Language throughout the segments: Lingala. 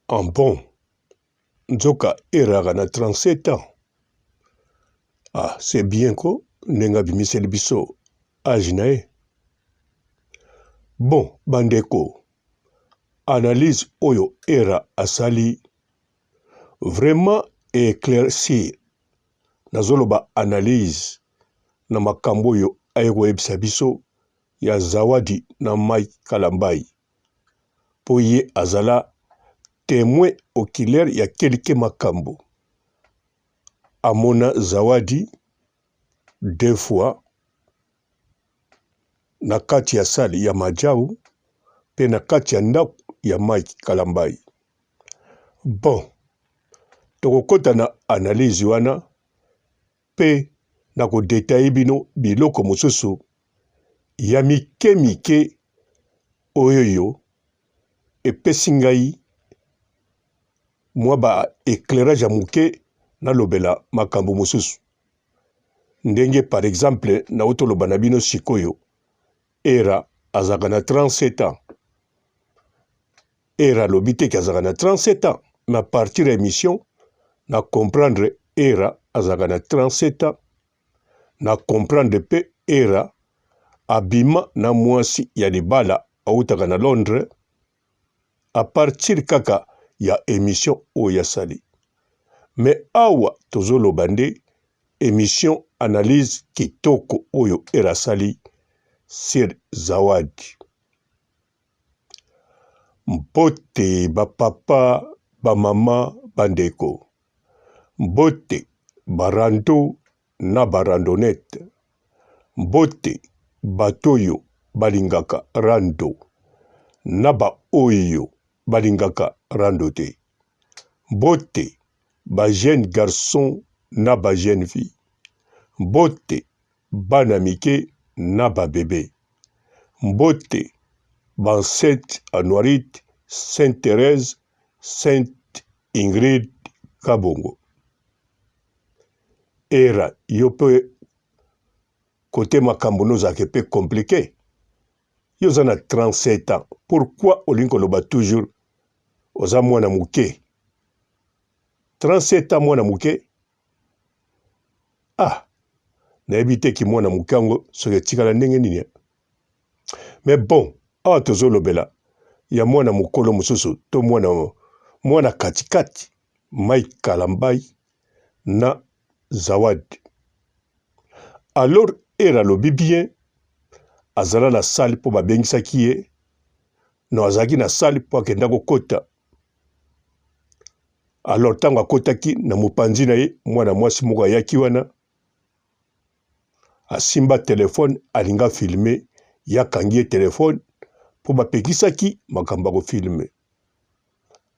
En bon, nzoka erraka na 37 ans. Ah, c'est bien ko ndenge abimiseli biso age na ye. Bon, bandeko, analyse oyo Erra asali vraiment éclaircir, nazoloba analyse na makambo oyo aye koyebisa biso ya Zawadi na Mike Kalambay. mpo ye azala temoin oculaire ya quelque makambo. Amona Zawadi deux fois na kati ya salle ya Majau mpe na kati ya ndako ya Mike Kalambay. Bon, tokokota na analyse wana mpe na ko detailler bino biloko mosusu ya mike mike oyoyo epesi ngai mwa ba eclairage ya moke nalobela makambo mosusu. Ndenge par exemple nauti oloba na bino sikoyo, Era azalaka na 37 ans. Era alobi te ke azalaka na 37 ans, mais à partir ya emission na comprendre Era azalaka na 37 ans, na comprendre pe Era abima na mwasi ya libala awutaka na Londres à partir kaka ya emission oyo asali. Mais awa tozoloba nde emission analyse kitoko oyo Era asali sur Zawadi. Mbote ba papa, ba mama, ba ndeko. Mbote ba rando na ba randonnette. Mbote bato oyo balingaka rando na ba oyo balingaka rando te. Mbote ba jeunes garçons na ba jeunes filles. Mbote bana mike na ba bebe. Mbote ba Sainte Anuarite, Sainte Therèse, Sainte Ingrid Kabongo. Era yo pe kote makambo no ozalaka pe complique. Yo oza na 37 ans pourquoi olingi koloba toujours oza mwana moke? 37 ans mwana moke? Ah, nayebi te kimwana moke yango soki etikala ndenge nini. Mais bon, awa tozolobela ya mwana mokolo mosusu to mwana mwana katikati Mike Kalambay na Zawadi. Alors Era alobi bien azala na salle mpo babengisaki ye no azalaki na salle mpo akenda kokota. Alors ntango akotaki na mopanzi na ye mwana mwasi moko ayaki wana asimba telefone alinga filme, ye akangi ye telefone mpo bapekisaki makambo ya kofilme.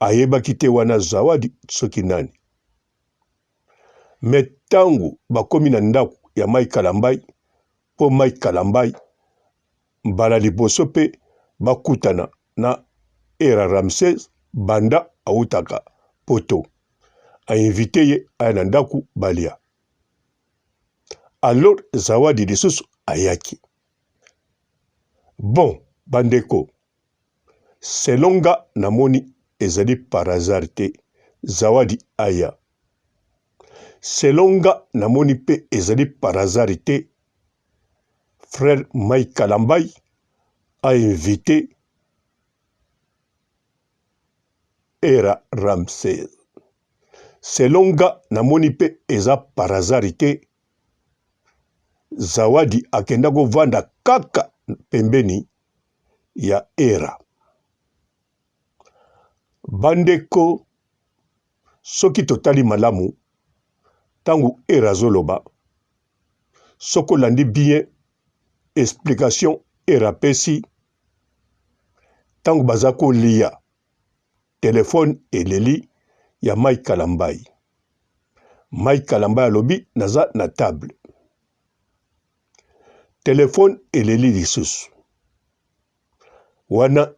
Ayebaki te wana Zawadi soki nani. Me ntango bakomi na ndako ya Mike Kalambay, mpo Mike Kalambay mbala liboso mpe bakutana na Era Ramses banda awutaka poto, a invite ye aya na ndako balia. Alors Zawadi lisusu ayaki. Bon bandeko, selon nga namoni ezali par hasard te Zawadi aya. Selon nga namoni mpe ezali par hasard te frère Mike Kalambay a invité Era Ramsey. Selon nga namoni mpe eza par hasard te Zawadi akenda kovanda kaka pembeni ya Era. Bandeko, soki totali malamu ntango Era azoloba, soki olandi bien explication Era apesi ntango baza kolia telefone eleli ya Mike Kalambay. Mike Kalambay alobi naza na table. Telefone eleli lisusu. Wana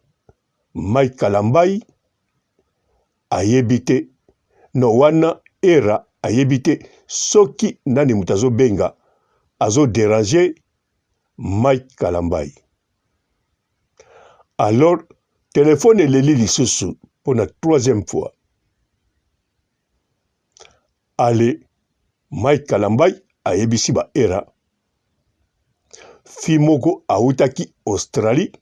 Mike Kalambay ayebi te no wana Era ayebi te soki nani moto azobenga azo deranger Mike Kalambay. Alors telefone eleli lisusu. mpo na troisième fois. Ale Mike Kalambay ayebisi ba Era fille moko awutaki Australie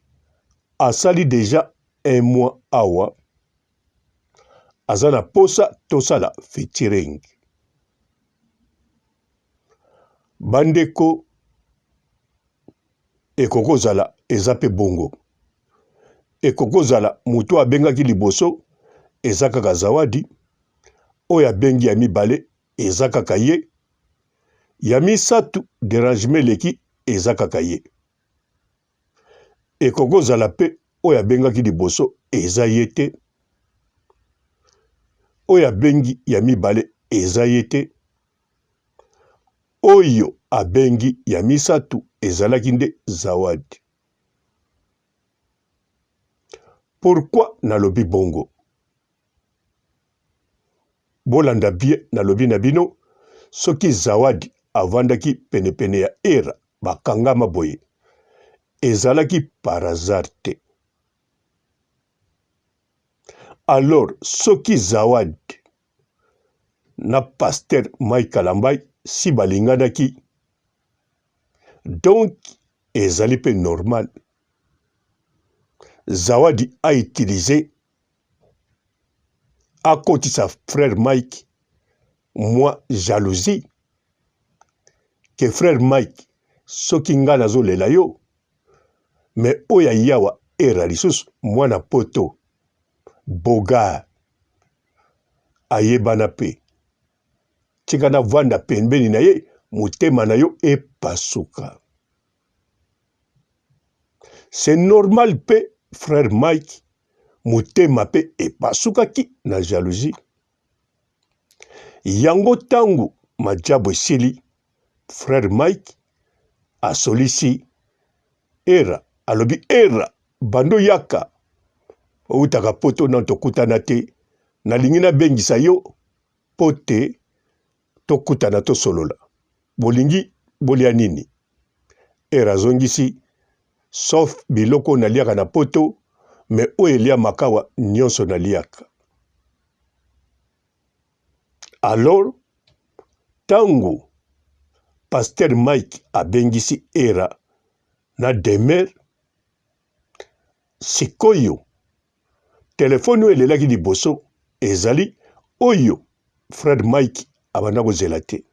asali deja un mois awa aza na posa tosala featuring. Bandeko ekoki kozala eza pe bongo, ekoki kozala moto abengaki liboso eza kaka Zawadi, oyo abengi ya mibale eza kaka ye, ya misatu derangement eleki eza kaka ye. Ekoki kozala pe oyo abengaki liboso eza ye te, oyo abengi ya mibale eza ye te, oyo abengi ya misatu ezalaki nde Zawadi. Pourquoi nalobi bongo? Bolanda bien nalobi na bino, soki Zawadi avandaki penepene ya Era bakangama boye, ezalaki par hasard te. Alors soki Zawadi na pasteur Mike Kalambay si balinganaki donc ezali pe normal Zawadi a utiliser akotisa frère Mike mwa jalousie que frère Mike soki nga nazolela yo mais oyo ayawa era lisusu mwana poto bogar ayebana pe tika navanda pembeni na ye motema na yo epasuka c'est normal pe frère Mike motema pe epasukaki na jalousie yango tango majabu esili frère Mike asolisi Era alobi Era banda oyaka outaka poto nano tokutana te nalingi nabengisa yo mpo te tokutana tosolola bolingi bolia nini Era azongisi sauf biloko oyo naliaka na poto mais oyo eliamaka awa nionso naliaka alors tango pasteur Mike abengisi Era na Demeure sikoyo telefone oyo elelaki liboso ezali oyo frère Mike abanda kozela te.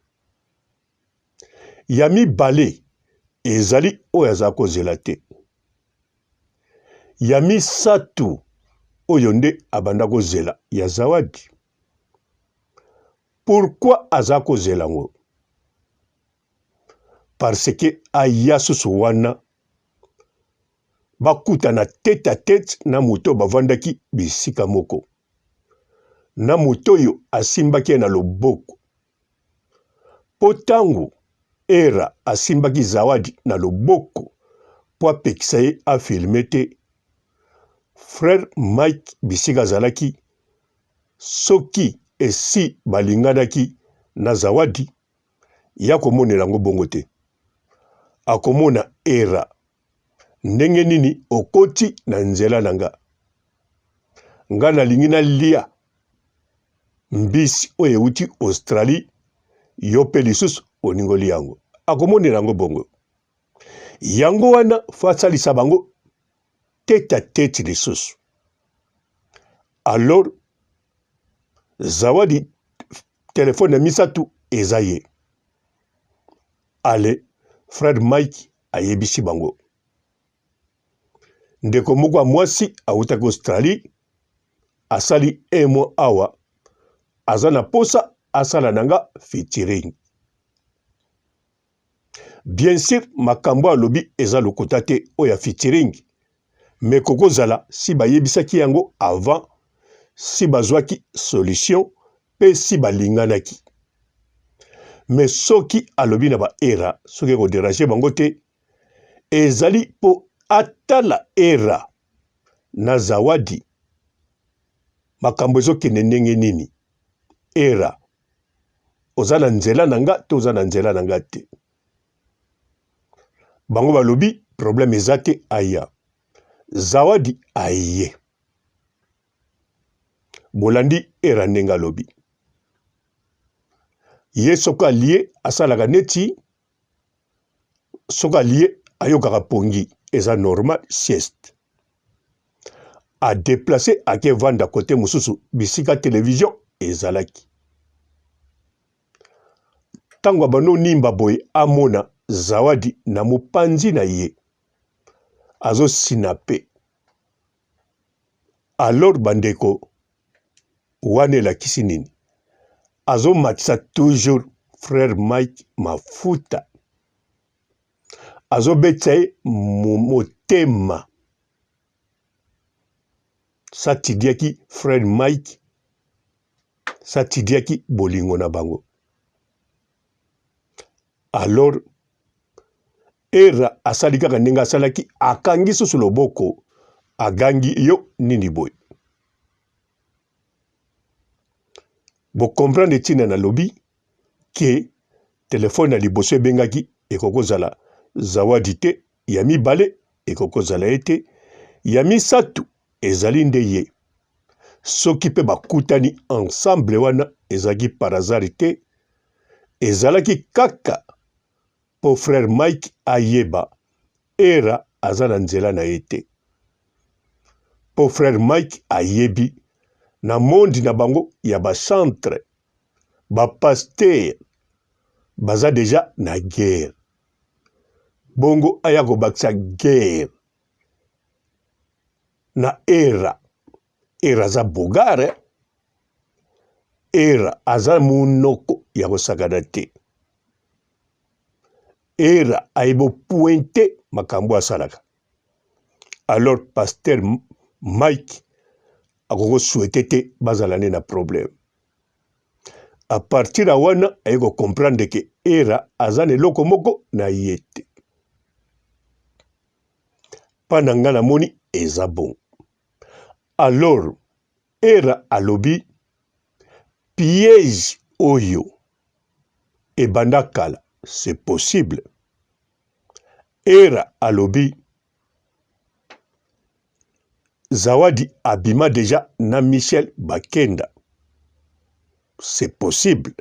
Ya mibale ezali oyo aza kozela te. Ya misatu oyo nde abanda kozela ya Zawadi. Pourquoi aza kozela ngo? Parce que aya susu wana bakutana tete à tete na moto oyo bavandaki bisika moko na moto oyo asimbaki ye na loboko. Mpo ntango Era asimbaki Zawadi na loboko mpo apekisa ye afilme te, frère Mike bisika azalaki, soki esi balinganaki na Zawadi, ye akomonela yango bongo te. Akomona Era ndenge nini okoti na nzela na nga. Nga nalingi nalia mbisi oyo euti Australie, yo mpe lisusu olingi olia yango. Akomonela yango bongo. Yango wana fo asalisa bango tete à tete lisusu. Alors Zawadi telefone ya misatu eza ye. Ale frère Mike ayebisi bango ndeko moko ya mwasi awutaki Australie asali un mois awa aza na posa asala na nga featuring. Bien sur makambo alobi eza lokuta te oyo ya featuring mais kokozala si bayebisaki yango avant si bazwaki solution pe si balinganaki mais soki alobi na ba era soki eko deranger bango te ezali po atala era na zawadi makambo ezokende ndenge nini era oza na nzela na nga to oza na nzela na nga te bango balobi problème eza te aya zawadi aye. Bolandi Era ndenge alobi. Ye soki alie asalaka neti soki alie ayokaka pongi eza normal sieste. A deplacer ake vanda cote mosusu bisika television ezalaki. Tango abandi onimba boye amona Zawadi na mopanzi na ye azo sinape. Alors bandeko wana elakisi nini? Azomatisa toujours frère Mike mafuta, azobetisa ye motema. Satidiaki frère Mike, satidiaki bolingo na bango. Alors Erra asali kaka ndenge asalaki, akangi susu loboko, agangi yo nini boye? Bo comprendre ntina nalobi ke telefone ya liboso ebengaki ekoki kozala Zawadi te, ya mibale ekoki kozala ye te, ya misato ezali nde ye. Soki pe bakutani ensemble wana ezalaki par hasard te, ezalaki kaka po frère Mike ayeba Erra aza na nzela na ye te. Po frère Mike ayebi na monde na bango ya ba chantre, ba pasteur baza dejà na guerre. Bongo aya kobakisa guerre na Erra. Erra aza bogare, eh? Erra aza munoko ya kosakana te. Erra ayebi pointe makambo asalaka. Alors pasteur Mike akoko souhaiter te bazala nde na problème. À partir ya wana aye ko comprendre que Erra aza na eloko moko na ye te. Pa na nga namoni eza bongo. Alors Erra alobi piège oyo ebanda kala c'est possible. Erra alobi Zawadi abima dejà na Michel Bakenda c'est possible.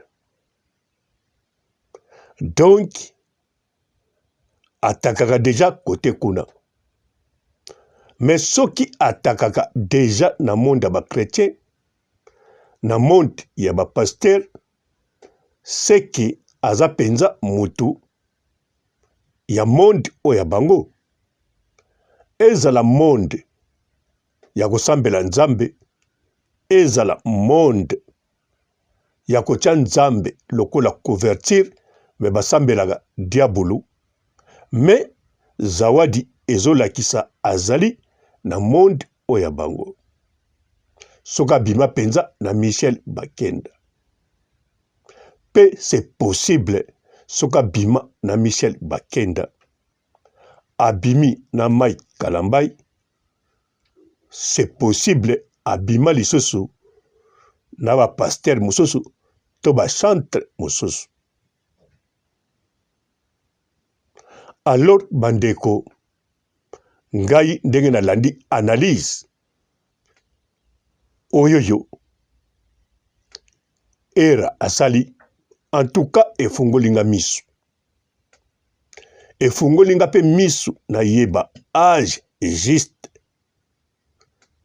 Donc atakaka dejà cote kuna mais soki atakaka dejà na monde ya ba chretien na monde ya ba pasteur seke aza penza mutu ya monde oyo ya bango ezala monde ya kosambela nzambe ezala monde ya kotia nzambe lokola couverture me basambelaka diabulu me zawadi ezolakisa azali na monde oyo ya bango soki abima mpenza na Michel Bakenda pe c'est possible soki abima na Michel Bakenda abimi na Mike Kalambay c'est possible abima lisusu na ba pasteur mosusu to ba chantre mosusu alors bandeko ngai ndenge nalandi analyse oyoyo era asali en tout cas efungoli nga misu Efungoli nga pe misu na yeba age juste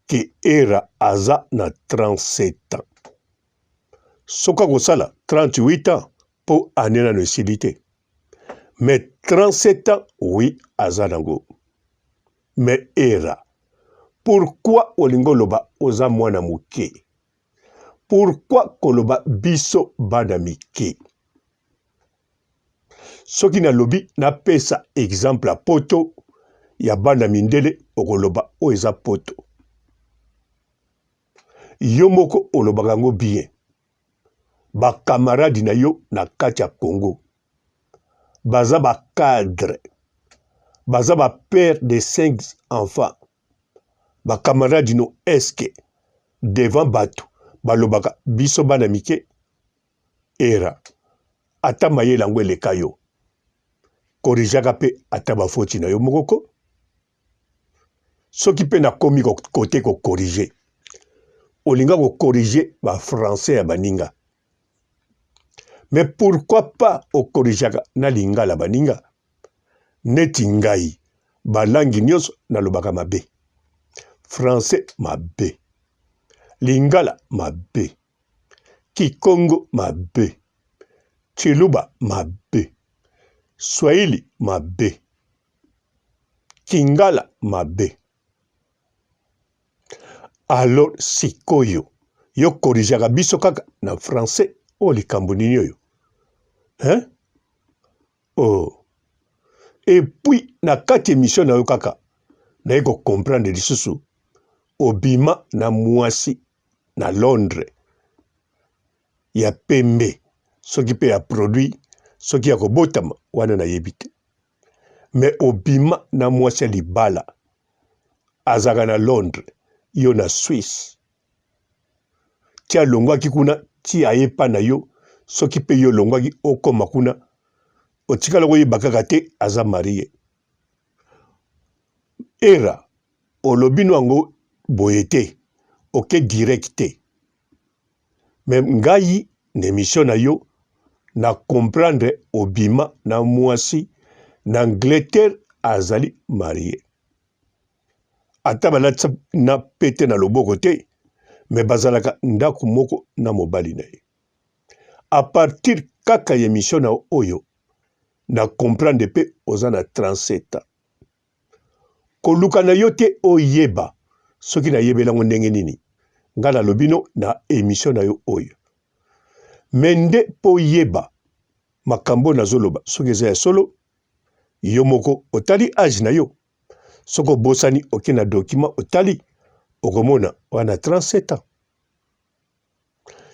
que Erra aza na 37 ans. Soki akosala 38 ans po annee nanu esili te. Mais 37 ans oui aza nango. Mais Erra pourquoi olingi oloba oza mwana muke? Pourquoi koloba biso bana mike? Soki nalobi napesa exemple ya poto ya bana mindele okoloba oyo eza poto. Yo moko olobaka yango bien. Ba camarades na yo na kati ya Congo baza ba cadre, baza ba père de 5 enfants. Ba camarades no est-ce que devant batu balobaka biso bana mike? Erra ata mayele yango eleka yo corrigeaka pe ata ba foti na yo moko ko soki pe nakomi kote ko corriger. Olinga ko corriger ba français ya baninga. Mais pourquoi pas o corrigeaka na lingala baninga? Neti ngai ba langue nionso nalobaka mabe. Français mabe. Lingala mabe. Kikongo mabe. Tshiluba mabe. Swahili mabe. Kingala mabe. Alors sikoyo yo corrigeaka biso kaka na français oyo likambo nini oyo hein? Oh. Et puis na kati emission na yo kaka naye ko comprendre lisusu obima na mwasi na Londres ya pembe soki pe ya produit soki ya kobotama wana nayebi te mais obima na mwasi ya libala azalaka na Londres yo na Suisse ti alongwaki kuna ti aye epa na yo soki pe yo olongwaki okoma kuna otikala koyeba kaka te aza marie era olobi no yango boye te oke direct te mais ngai na emission na yo na comprendre obima na mwasi na Angleterre azali marie ata balatisa na pete na loboko te mais bazalaka ndako moko na mobali na ye a partir kaka ya emission na oyo na comprendre pe oza na 37 ans Koluka na yo te oyeba soki nayebeli yango ndenge nini. Nga nalobi no na emission na yo oyo. Mais nde po oyeba makambo oyo nazoloba soki eza ya solo, yo moko otali age na yo. Soki obosani oke na document otali, okomona wana 37 ans.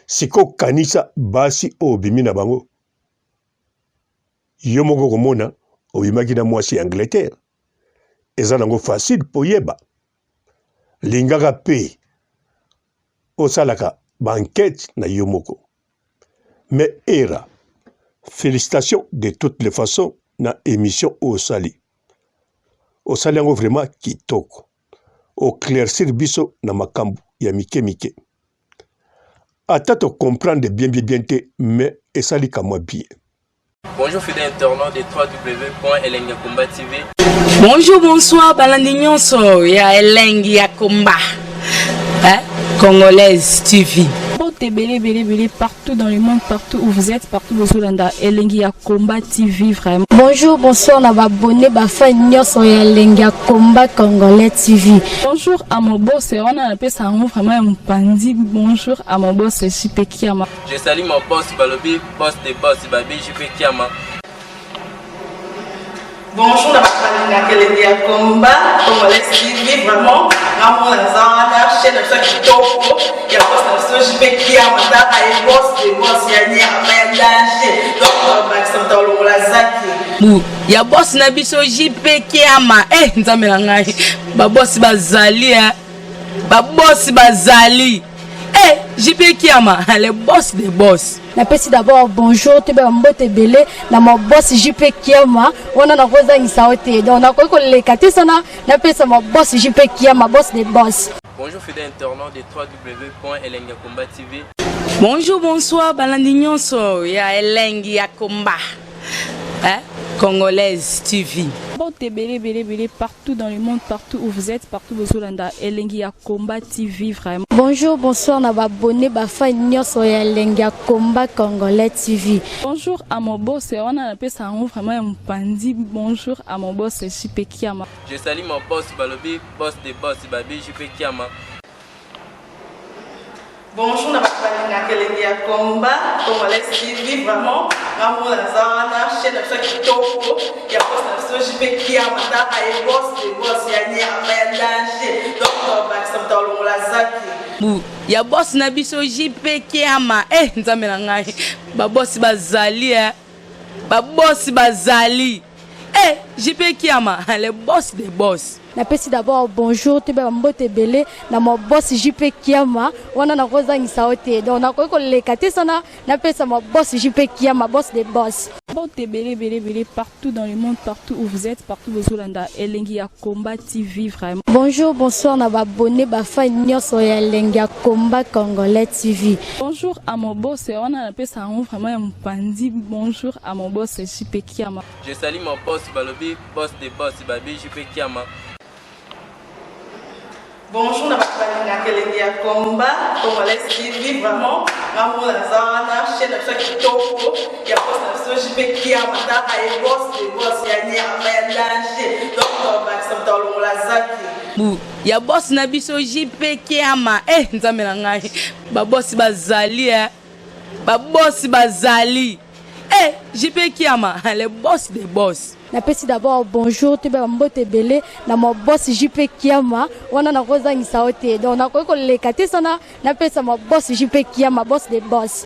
Sikoyo kanisa basi oyo obimi na bango. Yo moko okomona obimaki na mwasi ya Angleterre. Eza nango facile po yeba. Lingaka pe osalaka ba enquete na yo moko. Mais Era, felicitations de toutes les façons na emission oyo osali. Osali yango vraiment kitoko. O claircir biso na makambo ya mike mike. Ata to comprendre bien bien bien te mais esali ka mwa bien. Bonjour fidèles internautes de www.elengiyakomba TV. Bonjour, bonsoir, balandi nyonso ya Elengi ya Komba. Hein? Congolaise TV. Mbote ebele ebele ebele partout dans le monde, partout où vous êtes, partout bozolanda Elengi ya Combat TV vraiment. Bonjour, bonsoir na ba abonné ba fan nyonso ya Elengi ya Combat Congolais TV. Bonjour à mon boss, wana napesa yango vraiment ya mopanzi. Bonjour à mon boss JP Kiama. Je salue mon boss balobi boss de boss babi JP Kiama. Bonjour na bato balingaka elengi ya combat congolais TV vraiment ngamona naza wana chaîne na biso ya kitoko ya boss na biso JP Kiama tala ye boss de boss ya nyama ya danger donc bakisa moto alongola zaki bu ya boss na biso JP Kiama eh nzambe na ngai ba boss bazali eh ba boss bazali eh JP Kiama le boss de boss Napesi d'abord bonjour toyeba ba mbote ebele na ma boss JP Kiama wana nakozangisa yo te donc nakoki koleka te sana napesa ma boss JP Kiama boss de boss. Bonjour fidèle internaute de www.elengiyakomba TV. Bonjour bonsoir balandi nyonso ya elengi ya combat hein? Congolaise TV. Mbote ebele ebele ebele partout dans le monde, partout où vous êtes, partout bozolanda Elengi ya Combat TV vraiment. Bonjour, bonsoir na ba abonné ba fan nyonso ya Elengi ya Combat Congolais TV. Bonjour à mon boss, wana napesa yango vraiment ya mopanzi. Bonjour à mon boss JP Kiama. Je salue mon boss balobi boss de boss babi JP Kiama. Bonjour na bato balingaka elengi ya combat congolais TV vraiment ngamona naza wana chaîne na biso ya kitoko ya boss na biso JP Kiama tala ye boss de boss ya nyama ya danger donc bakisa moto alongola zaki bu ya boss na biso JP Kiama eh nzambe na ngai ba boss bazali eh ba boss bazali eh JP Kiama le boss de boss. Napesi d'abord bonjour toyeba ba mbote ebele na ma boss JP Kiama wana nakozangisa yo te donc nakoki koleka te sana napesa ma boss JP Kiama boss de boss. Mbote ebele ebele ebele partout dans le monde, partout où vous êtes, partout bozolanda Elengi ya Combat TV vraiment. Bonjour, bonsoir na ba abonné ba fan nyonso ya Elengi ya Combat Congolais TV. Bonjour à mon boss, wana napesa yango vraiment ya mopanzi. Bonjour à mon boss JP Kiama. Je salue mon boss balobi boss de boss babi JP Kiama. Bonjour na bato balingaka elengi ya combat congolais TV vraiment nga moko naza wana chaîne na biso ya kitoko ya boss na biso JP Kiama taka ye boss de boss ya nyama ya danger donc tobakisa moto alongola zaki bu ya boss na biso JP Kiama eh nzambe na ngai babosi bazali eh babosi bazali eh JP Kiama le boss des boss. Napesi d'abord bonjour toyeba mbote ebele na ma boss JP Kiama wana nakozangisa yo te donc nakoki koleka te sana napesa ma boss JP Kiama boss de boss.